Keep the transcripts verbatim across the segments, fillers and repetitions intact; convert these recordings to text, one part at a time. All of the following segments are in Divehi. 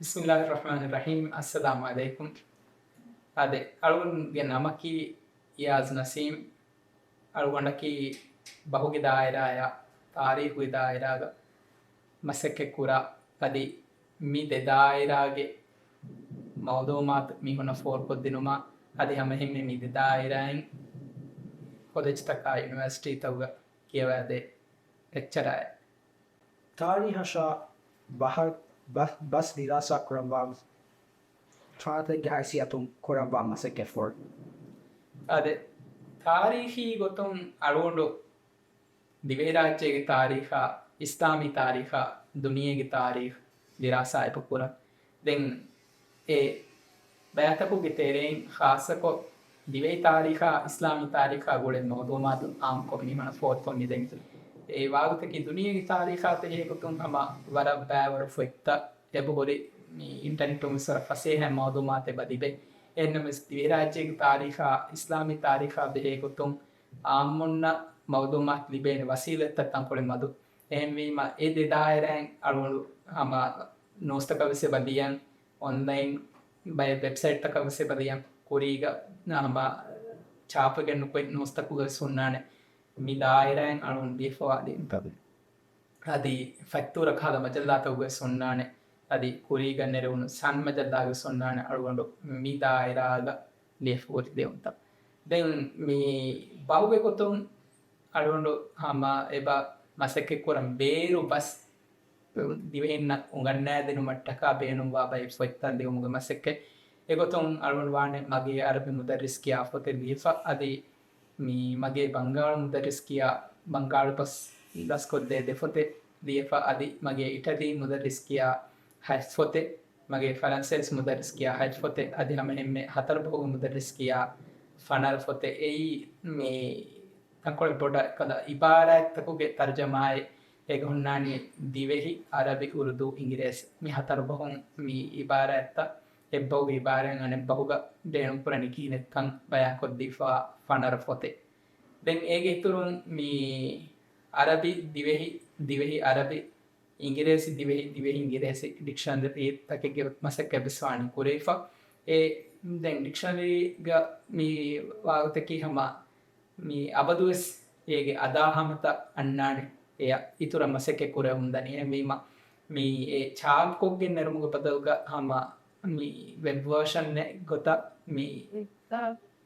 ބިސްމިއްލާހިއްރަޙްމާނިއްރަޙީމް. އައްސަލާމު ޢަލައިކުމް. އާދެ، އަޅުގަނޑުގެ ނަމަކީ އިޔާޒް ނަސީމް. އަޅުގަނޑަކީ ބަހުގެ ދާއިރާއާ ތާރީޚުގެ ދާއިރާގަ މަސައްކަތް ކުރާ. އަދި މި ދެ ދާއިރާގެ މައުލޫމާތު މީހުންނަށް ފޯރުކޮށްދިނުމާ، އަދި ހަމައެހެންމެ މި ދެ ދާއިރާއިން ކޮލެޖްތަކާ ޔުނިވަރސިޓީތަކުގަ ކިޔަވާދޭ ލެކްޗަރާއެއް. ތާރީހަށާ ބަހަށް ބަ-، ބަސް ދިރާސާ ކުރައްވާ ފަރާތެއްގެ ހައިސިއްޔަތުން ކުރައްވާ މަސައްކަތްފުޅު. އާދެ، ތާރީޚީ ގޮތުން އަޅުގަނޑު ދިވެހިރާއްޖޭގެ ތާރީޚާ، އިސްލާމީ ތާރީޚާ، ދުނިޔޭގެ ތާރީޚު ދިރާސާ އެބަ ކުރަން. ދެން އެ ބައިތަކުގެ ތެރެއިން ޚާއްޞަކޮށް ދިވެހި ތާރީޚާ، އިސްލާމީ ތާރީޚާ ގުޅޭ މައުލޫމާތު އާއްމުކޮށް މިހުނަށް ފޯރުކޮށް މިދެން. އެ ވާގޮތަކީ ދުނިޔޭގެ ތާރީޚާ ބެހޭ ގޮތުން ހަމަ ވަރަށް ބައިވަރު ފޮތްތައް އެބަހުރި މި އިންޓަނެޓުން ވެސް ވަރަށް ފަސޭހައިން މައުލޫމާތު އެބަ ލިބޭ. އެހެންނަމަވެސް ދިވެހިރާއްޖޭގެ ތާރީޚާ، އިސްލާމީ ތާރީޚާ ބެހޭ ގޮތުން އާއްމުންނަށް މައުލޫމާތު ލިބޭނެ ވަސީލަތްތައް ތަންކޮޅެއް މަދު. އެހެންވީމަ އެ ދެ ދާއިރާއިން އަޅުގަނޑު ހަމަ ނޫސްތަކަށް ވެސް އެބަ ލިޔަން، އޮންލައިން ބައެއް ވެބްސައިޓްތަކަށް ވެސް އެބަ ލިޔަން، ކުރީގަ ހަމަ ޗާޕުވެގެން ނުކުތް ނޫސްތަކުގަ ވެސް ހުންނާނެ. މި ދާއިރާއިން އަޅުގަނޑު ލިޔެފަވާ ލިޔުންތައް. އަދި ފަތްތޫރަ ކަހަލަ މަޖައްލާތަކުގަ ވެސް ހުންނާނެ. އަދި ކުރީގަ ނެރެވުނު ސަން މަޖައްލާގަ ވެސް ހުންނާނެ އަޅުގަނޑު މި ދާއިރާގަ ލިޔެފަ ހުރި ލިޔުންތައް. ދެން މި ބަހުގެ ގޮތުން އަޅުގަނޑު ހަމަ އެބަ މަސައްކަތް ކުރަން ބޭރު ބަސް ދިވެހިންނަށް އުނގަންނާދިނުމަށްޓަކާ ބޭނުންވާ ބައެއް ފޮތްތައް ލިޔުމުގެ މަސައްކަތް. އެގޮތުން އަޅުގަނޑު ވާނެ މަގޭ އަރަބި މުދައްރިސް ކިޔާ ފޮތެއް ލިޔެފަ، އަދި މި މަގޭ ބަންގާޅު މުދައްރިސް ކިޔާ ބަންގާޅު ބަސް ދަސްކޮށްދޭ ދެ ފޮތެއް ލިޔެފަ، އަދި މަގޭ އިޓަލީ މުދައްރިސް ކިޔާ ހަތް ފޮތެއް، މަގޭ ފަރަންސޭސި މުދައްރިސް ކިޔާ ހަތް ފޮތެއް، އަދި ހަމައެހެންމެ ހަތަރު ބަހުގެ މުދައްރިސް ކިޔާ ފަނަރަ ފޮތެއް. އެއީ މި ތަންކޮޅެއް ބޮޑަށް އެކަލަ އިބާރާތްތަކުގެ ތަރުޖަމާއެއް. އޭގަ ހުންނާނީ ދިވެހި، އަރަބި، އުރުދޫ، އިނގިރޭސި. މި ހަތަރު ބަހުން މި އިބާރާތްތައް އެއްބަހުގެ އިބާރާތް އަނެއްބަހުގަ ބޭނުންކުރަނީ ކިހިނެއްކަން ބަޔާންކޮށްދީފަ ފަނަރަ ފޮތެއް. ދެން އޭގެ އިތުރުން މި އަރަބި ދިވެހި، ދިވެހި އަރަބި، އިނގިރޭސި ދިވެހި، ދިވެހި އިނގިރޭސި ޑިކްޝަނަރީތަކެއްގެ މަސައްކަތް ވެސް ވާނީ ކުރެވިފަ. އެ ދެން ޑިކްޝަނަރީގަ މި ވާގޮތަކީ ހަމަ މި އަބަދުވެސް އޭގެ އަދާހަމަތައް އަންނާނެ އެޔަށް އިތުރަށް މަސައްކަތް ކުރެވުންދަނީ. އެހެންވީމަ މި އެ ޗާޕްކޮށްގެން ނެރުމުގެ ބަދަލުގަ ހަމަ މި ވެބް ވާޝަންއެއް ގޮތަށް މި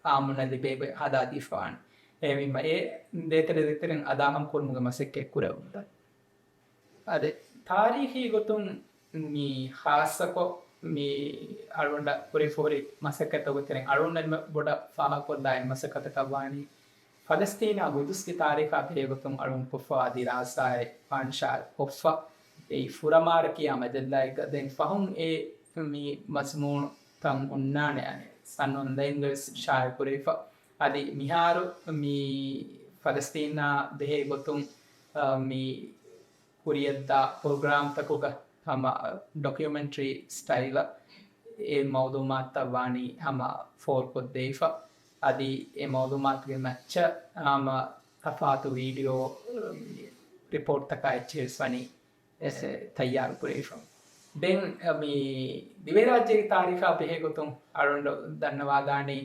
އާއްމުންނަށް ލިބޭ ގޮތް ހަދާދީފަވާނެ. އެހެންވީމަ އެ ދޭތެރެ ދޭތެރެން އަދާހަމަ ކުރުމުގެ މަސައްކަތް ކުރެވުންދަނީ. އަދި ތާރީޚީ ގޮތުން މި ޚާއްޞަކޮށް މި އަޅުގަނޑަށް ކުރިފަހުރި މަސައްކަތުގެ ތެރެއިން އަޅުގަނޑު ބޮޑަށް ފާހަގަކޮށްލާ އެއް މަސައްކަތަކަށް ވާނީ ފަލަސްތީނާ ގުދުސްގެ ތާރީޚާ ބެހޭގޮތުން އަޅުގަނޑު ކޮށްފަވާ ދިރާސާއެއް ފާންޝާ ކޮށްފަ. އެއީ ފުރަމާރަ ކިޔާ މަޖައްލާއެއްގަ ދެން ފަހުން އެ މި މަޒުމޫނުތައް އޮންނާނެ އަނެއް ސަން އޮންލައިންގަވެސް ޝާއިޢު ކުރެވިފަ. އަދި މިހާރު މި ފަލަސްތީނާ ބެހޭ ގޮތުން، އަ، މި ކުރިޔަށްދާ ޕްރޮގްރާމްތަކުގަ ހަމަ ޑޮކިއުމެންޓްރީ ސްޓައިލަށް އެ މައުލޫމާތުތައް ވާނީ ހަމަ ފޯރުކޮށްދެވިފަ. އަދި އެ މައުލޫމާތުގެ މައްޗަށް ހަމަ ތަފާތު ވީޑިއޯ ރިޕޯޓްތަކާ އެއްޗެހިވެސް ވަނީ އެ، ތައްޔާރު ކުރެވިފަ. ދެން މި ދިވެހިރާއްޖޭގެ ތާރީޚާ ބެހޭގޮތުން އަޅުގަނޑު ދަންނަވާލާނީ،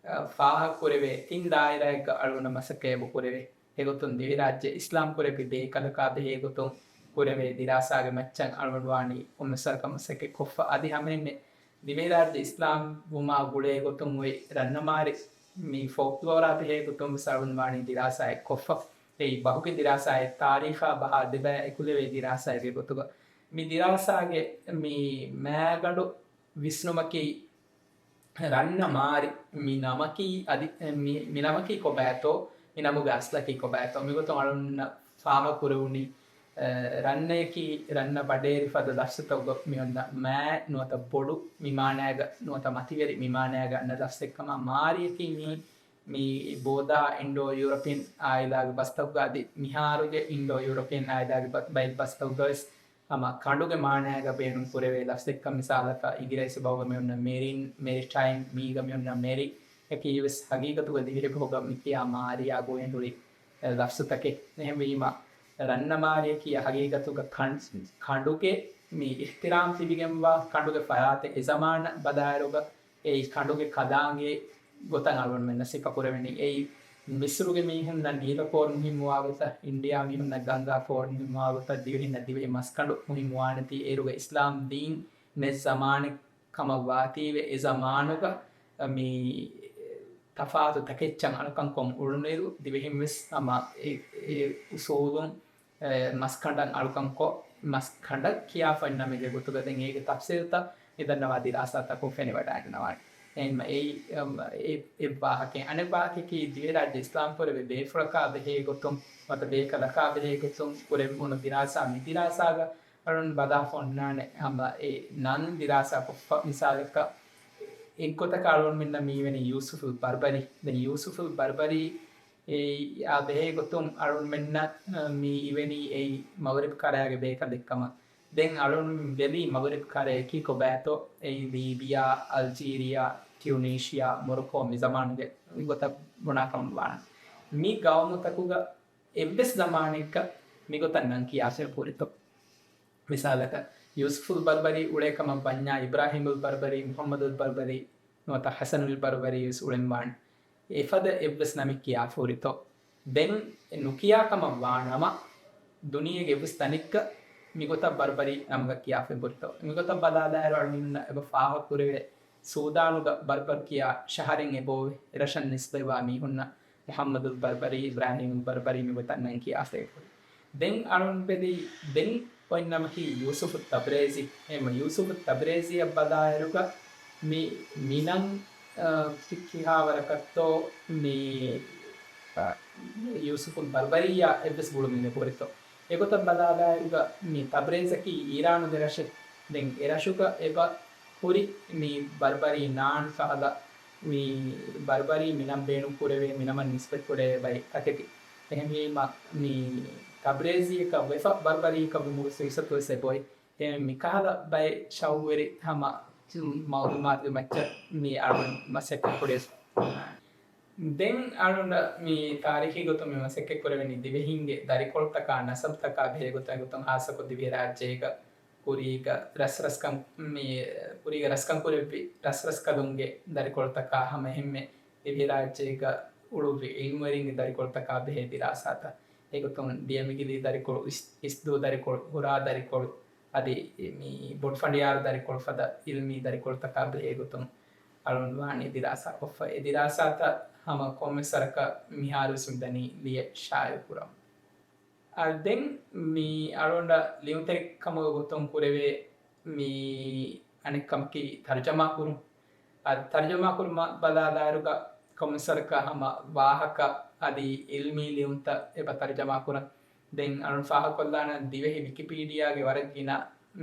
އަ، ފާހަގަކުރެވޭ ތިން ދާއިރާއެއްގަ އަޅުގަނޑަށް މަސައްކަތް އެބަ ކުރެވޭ. އެގޮތުން ދިވެހިރާއްޖެ އިސްލާމް ކުރެއްވި ބޭކަލަކާ ބެހޭގޮތުން ކުރެވޭ ދިރާސާގެ މައްޗަށް އަޅުގަނޑު ވާނީ އޮންނަ ސަރަކަށް މަސައްކަތް ކޮށްފަ. އަދި ހަމައެހެންމެ ދިވެހިރާއްޖެ އިސްލާމް ވުމާ ގުޅޭ ގޮތުން އޮތް ރަންނަމާރި މި ފޯކްލޯރާ ބެހޭ ގޮތުން ވެސް އަޅުގަނޑު ވާނީ ދިރާސާއެއް ކޮށްފަ. އެއީ ބަހުގެ ދިރާސާއެއް، ތާރީޚާ ބަހާ ދެބަޔަށް އެކުލެވޭ ދިރާސާއެއްގެ ގޮތުގަ. މި ދިރާސާގެ މި މައިގަނޑު ވިސްނުމަކީ، ރަންނަ މާރި މި ނަމަކީ އަދި، މި، މި ނަމަކީ ކޮބާތޯ، މި ނަމުގެ އަސްލަކީ ކޮބާތޯ؟ މިގޮތުން އަޅުންނަށް ފާހަގަކުރެވުނީ، އަ، ރަންނަޔަކީ ރަންނަ ބަޑޭރި ފަދަ ލަފްޒުތަކުގަ މިއޮންނަ މާ ނުވަތަ ބޮޑު މި މާނައިގަ ނުވަތަ މަތިވެރި މި މާނައިގަ އަންނަ ލަފްޒެއްކަމަށް. މާރިޔަކީ މީ، މި ބޯދާ އިންޑޯ ޔޫރަޕިއަން އާއިލާގެ ބަސްތަކުގަ އަދި މިހާރުގެ އިންޑޯ ޔޫރަޕިއަން އާއިލާގެ ބަ-، ބައެއް ބަސްތަކުގަވެސް ހަމަ ކަނޑުގެ މާނައިގަ ބޭނުން ކުރެވޭ ލަފްޒެއްކަން. މިސާލަކަށް، އިނގިރޭސި ބަހުގަ މިއޮންނަ މެރިން، މެރިޓައިމް، މީގަ މިއޮންނަ މެރި އަކީ ވެސް ހަގީގަތުގަ ދިވެހިބަހުގަ މިކިޔާ މާރިޔާ ގޮވެން ހުރި، އެ، ލަފްޒުތަކެއް. އެހެންވީމަ، ރަންނަ މާރިޔަ ކިޔާ ހަގީގަތުގަ ކަން-، ކަނޑުގެ މި އިޙްތިރާމް ތިބިގެންވާ ކަނޑުގެ ފަރާތެއް. އެ ޒަމާނަށް ބަލާއިރުގަ އެއީ ކަނޑުގެ ކަލާނގެ ގޮތަށް އަޅުގަނޑުމެންނަށް ސިފަކުރެވެނީ. އެއީ މިޞްރުގެ މީހުންނަށް ނީލަކޯރު މުހިއްމުވާ ގޮތަށް، އިންޑިއާ މީހުންނަށް ގަންގާކޯރު މުހިއްމުވާ ގޮތަށް، ދިވެހިންނަށް ދިވެހި މަސްކަނޑު މުހިއްމުވާނެތީ، އޭރުގަ އިސްލާމް ދީން ނެތް ޒަމާނެއް ކަމަށް ވާތީވެ، އެ ޒަމާނުގަ މި ތަފާތު ތަކެއްޗަށް އަޅުކަންކޮށް އުޅުނުއިރު، ދިވެހިން ވެސް ހަމަ އެ، އެ އުސޫލުން، އެ، މަސްކަނޑަށް އަޅުކަންކޮށް، މަސްކަނޑަށް ކިޔާފައި ނަމެއްގެ ގޮތުގަ ދެން އޭގެ ތަފްސީލްތައް މިދަންނަވާ ދިރާސާތަކުން ފެނިވަޑައިގަންނަވާނެ. އެހެންމަ އެއީ، އެ، އެއް ވާހަކައެއް. އަނެއް ވާހަކައަކީ، ދިވެހިރާއްޖެ އިސްލާމްކުރެވޭ ބޭފުޅަކާ ބެހޭ ގޮތުން، ނުވަތަ ބޭކަލަކާ ބެހޭ ގޮތުން ކުރެވުނު ދިރާސާ، މި ދިރާސާގަ އަޅުން ބަލާފަ އޮންނާނެ ހަމަ އެ ނަން ދިރާސާ ކޮށްފަ. މިސާލަކަށް، އެއްގޮތަކަށް އަޅުންމެންނަށް މި އިވެނީ ޔޫސުފުލް ބަރްބަރީ. ދެން ޔޫސުފުލް ބަރްބަރީ އެއާ ބެހޭ ގޮތުން އަޅުންމެންނަށް މި އިވެނީ އެއީ މަޣްރިބް ކަރަޔާގެ ބޭކަލެއްކަމަށް. ދެން އަޅުން ބެލީ މަޣްރިބް ކަރަޔަކީ ކޮބާތޯ؟ އެއީ ލީބިޔާ، އަލްޖީރިޔާ، ޓިއުނީޝިޔާ، މޮރޮކޯ، މި ޒަމާނުގެ ގޮތަށް ބުނާކަމަށް ވާނެ. މި ގައުމުތަކުގަ އެއްވެސް ޒަމާނެއްގަ މިގޮތަށް ނަން ކިޔާފައި ހުރިތޯ؟ މިސާލަކަށް، ޔޫސުފުލް ބަރްބަރީ އުޅޭ ކަމަށް ވަންޏާ، އިބްރާހީމުލް ބަރްބަރީ، މުޙައްމަދުލް ބަރްބަރީ، ނުވަތަ ޙަސަނުލް ބަރްބަރީ ވެސް އުޅެންވާނެ. އެފަދަ އެއްވެސް ނަމެއް ކިޔާފަ ހުރިތޯ؟ ދެން ނުކިޔާ ކަމަށް ވާ ނަމަ، ދުނިޔޭގެ އެއްވެސް ތަނެއްގަ މިގޮތަށް ބަރްބަރީ ނަމުގަ ކިޔާފައި ހުރިތޯ؟ މިގޮތަށް ބަލާލާއިރު އަޅުގަނޑުމެންނަށް އެބަ ފާހަގަކުރެވޭ، ސޫދާނުގަ ބަރްބަރު ކިޔާ ޝަހަރެއް އެބައޮވޭ، އެރަށަށް ނިސްބަތްވާ މީހުންނަށް މުޙައްމަދުލް ބަރްބަރީ، އިބްރާހީމުލް ބަރްބަރީ މިގޮތަށް ނަން ކިޔާފައި ހުރި. ދެން އަޅުން ބެލީ، ދެން އޮތް ނަމަކީ ޔޫސުފު ތަބްރޭޒީ. އެހެންމަ ޔޫސުފު ތަބްރޭޒީއަށް ބަލާއިރުގަ މި، މި ނަން، އަ، ކި-، ކިހާވަރަކަށްތޯ މި، އަ، ޔޫސުފުލް ބަރްބަރީއާ އެއްވެސް ގުޅުމެއް ނުކުރިތޯ؟ އެގޮތަށް ބަލާލާއިރުގަ މި ތަބްރޭޒަކީ އީރާނުގެ ރަށެއް. ދެން އެ ރަށުގަ އެބަ ހުރި މި ބަރްބަރީ ނާން ކަހަލަ މި ބަރްބަރީ މި ނަން ބޭނުން ކުރެވޭ، މި ނަމަށް ނިސްބަތް ކުރެވޭ ބައެއް ތަކެތި. އެހެންވީމަ، މި ތަބްރޭޒީއަކަށް ވެފަ ބަރްބަރީއަކަށް ވުމުގެ ސިޔަސަތު ވެސް އެބައޮތް. އެ މި ކަހަލަ ބައެއް ޝައުގުވެރި ހަމަ މައުލޫމާތުގެ މައްޗަށް މި އަޅުން މަސައްކަތް ކުރިޔަސް. ދެން އަޅުން މި ތާރީޚީ ގޮތުން މި މަސައްކަތް ކުރެވެނީ ދިވެހިންގެ ދަރިކޮޅުތަކާ، ނަސަބުތަކާ ބެހޭ ގޮތަށް، ގޮތުން ހާއްސަކޮށް ދިވެހިރާއްޖޭގަ ކުރީގަ ރަސްރަސްކަން، މި ކުރީގަ ރަސްކަން ކުރެއްވި ރަސްރަސްކަލުންގެ ދަރިކޮޅުތަކާ ހަމަ އެހެންމެ ދިވެހިރާއްޖޭގަ އުޅުއްވި އިލްމުވެރިންގެ ދަރިކޮޅުތަކާ ބެހޭ ދިރާސާތައް. އެގޮތުން ދިޔަމިގިލީ ދަރިކޮޅު، އިސް-، އިސްދޫ ދަރިކޮޅު، ހުރާ ދަރިކޮޅު، އަދި މި ބޮޑުފަނޑިޔާރު ދަރިކޮޅު ފަދަ އިލްމީ ދަރިކޮޅުތަކާ ބެހޭ ގޮތުން އަޅުން ވާނީ ދިރާސާ ކޮށްފަ. އެ ދިރާސާތައް ހަމަ ކޮންމެސް ވަރަކަށް މިހާރުވެސް މިދަނީ ލިޔެ ޝާއިޢު ކުރަމުން. އަ، ދެން މި އަޅުގަނޑަށް ލިޔުންތެރިކަމުގެ ގޮތުން ކުރެވޭ މި އަނެއް ކަމަކީ ތަރުޖަމާ ކުރުން. އަ، ތަރުޖަމާ ކުރުމަށް ބަލާލާއިރުގަ ކޮންމެސް ވަރަކަށް ހަމަ ވާހަކަ އަދި އިލްމީ ލިޔުންތައް އެބަ ތަރުޖަމާ ކުރަން. ދެން އަޅުން ފާހަގަކޮށްލާނަން ދިވެހި ވިކިޕީޑިއާގެ ވަރަށް ގިނަ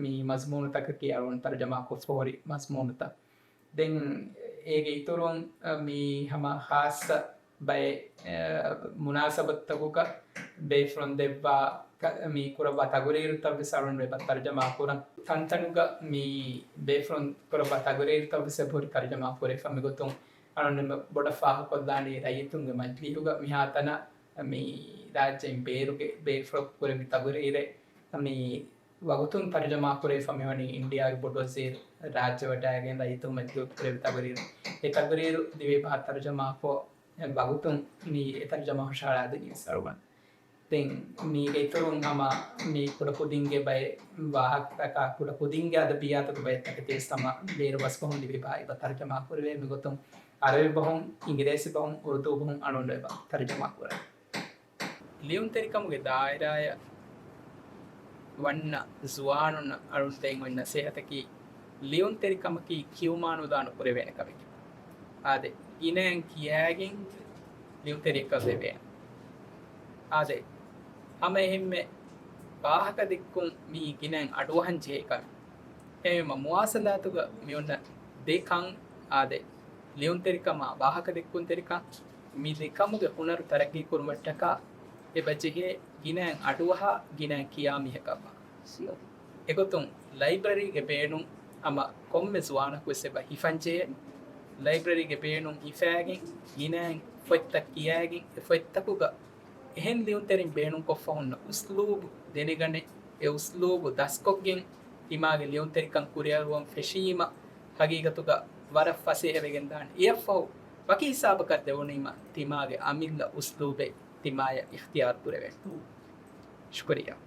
މި މަޒްމޫނުތަކަކީ އަޅުން ތަރުޖަމާ ކޮށްފަ ހުރި މަޒްމޫނުތައް. ދެން އޭގެ އިތުރުން، އަ، މި ހަމަ ޚާއްޞަ ބައެއް، އަ، މުނާސަބަތުތަކުގަ ބޭފުޅުން ދެއްވާ ކަ-، މި ކުރައްވާ ތަގުރީރުތައް ވެސް އަޅުން އެބަ ތަރުޖަމާ ކުރަން. ތަންތަނުގަ މި ބޭފުޅުން ކުރައްވާ ތަގުރީރުތައް ވެސް އެބަހުރި ތަރުޖަމާ ކުރެވިފަ. މިގޮތުން އަޅުން އެބަ ބޮޑަށް ފާހަގަކޮށްލާނީ ރައްޔިތުންގެ މަޖިލީހުގަ މިހާތަނަށް މި ރާއްޖެއިން ބޭރުގެ ބޭފުޅަކު ކުރެއްވި ތަގުރީރެއް މި ވަގުތުން ތަރުޖަމާ ކުރެވިފަ މިވަނީ އިންޑިއާގެ ބޮޑު ވަޒީރު ރާއްޖެ ވަޑައިގެން ރައްޔިތުން މަޖިލީހުގަ ކުރެއްވި ތަގުރީރެއް. އެ ތަގުރީރު ދިވެހި ބަހަށް ތަރުޖަމާކޮށް، އެ ވަގުތުން މި އެ ތަރުޖަމާ ހުށަހަޅާދިނީ ވެސް އަޅުގަނޑު. ދެން މީގެ އިތުރުން ހަމަ މި ކުޑަކުދިންގެ ބައެއް ވާހަކަތަކާ، ކުޑަކުދިންގެ އަދަބިއްޔާތުގެ ބައެއް ތަކެތި ވެސް ހަމަ ބޭރު ބަސްބަހުން ލިބި ބައި އެބަ ތަރުޖަމާ ކުރެވޭ. މިގޮތުން އަރަބި ބަހުން، އިނގިރޭސި ބަހުން، އުރުދޫ ބަހުން އަޅުގަނޑު އެބަ ތަރުޖަމާ ކުރަން. ލިޔުންތެރިކަމުގެ ދާއިރާއަށް ވަންނަ ޒުވާނުންނަށް އަޅުން ދޭން އޮތް ނަސޭހަތަކީ، ލިޔުންތެރިކަމަކީ ކިޔުމާ ނުދާ ނުކުރެވޭނެ ކަމެކެވެ. އާދެ، ގިނައިން ކިޔައިގެން ލިޔުންތެރިއަކަށް ވެވޭނެ. އާދެ، ހަމަ އެހެންމެ ވާހަކަ ދެއްކުން މީ ގިނައިން އަޑުއަހަން ޖެހޭ ކަމެއް. އެހެންވީމަ މުވާސަލާތުގަ މި އޮންނަ ދެ ކަން، އާދެ، ލިޔުންތެރިކަމާ ވާހަކަ ދެއްކުންތެރިކަން، މި ދެ ކަމުގެ ހުނަރު ތަރައްގީ ކުރުމަށްޓަކާ އެބަ ޖެހޭ ގިނައިން އަޑުއަހާ، ގިނައިން ކިޔާ މީހަކަށްވާން. އެގޮތުން ލައިބްރަރީގެ ބޭނުން ހަމަ ކޮންމެ ޒުވާނަކުވެސް އެބަ ހިފަންޖެހޭ. ލައިބްރަރީގެ ބޭނުން ހިފައިގެން، ގިނައިން ފޮތްތައް ކިޔައިގެން، އެ ފޮތްތަކުގަ އެހެން ލިޔުންތެރިން ބޭނުންކޮށްފަ ހުންނަ އުސްލޫބު ދެނެގަނެ، އެ އުސްލޫބު ދަސްކޮށްގެން، ތިމާގެ ލިޔުންތެރިކަން ކުރިއަރުވަން ފެށީމަ، ހަގީގަތުގަ ވަރަށް ފަސޭހަވެގެންދާނެ. އެއަށްފަހު ވަކި ހިސާބަކަށް ދެވުނީމަ، ތިމާގެ އަމިއްލަ އުސްލޫބެއް ތިމާޔަށް އިޚްތިޔާރު ކުރެވޭނެ. ޝުކުރިއްޔާ.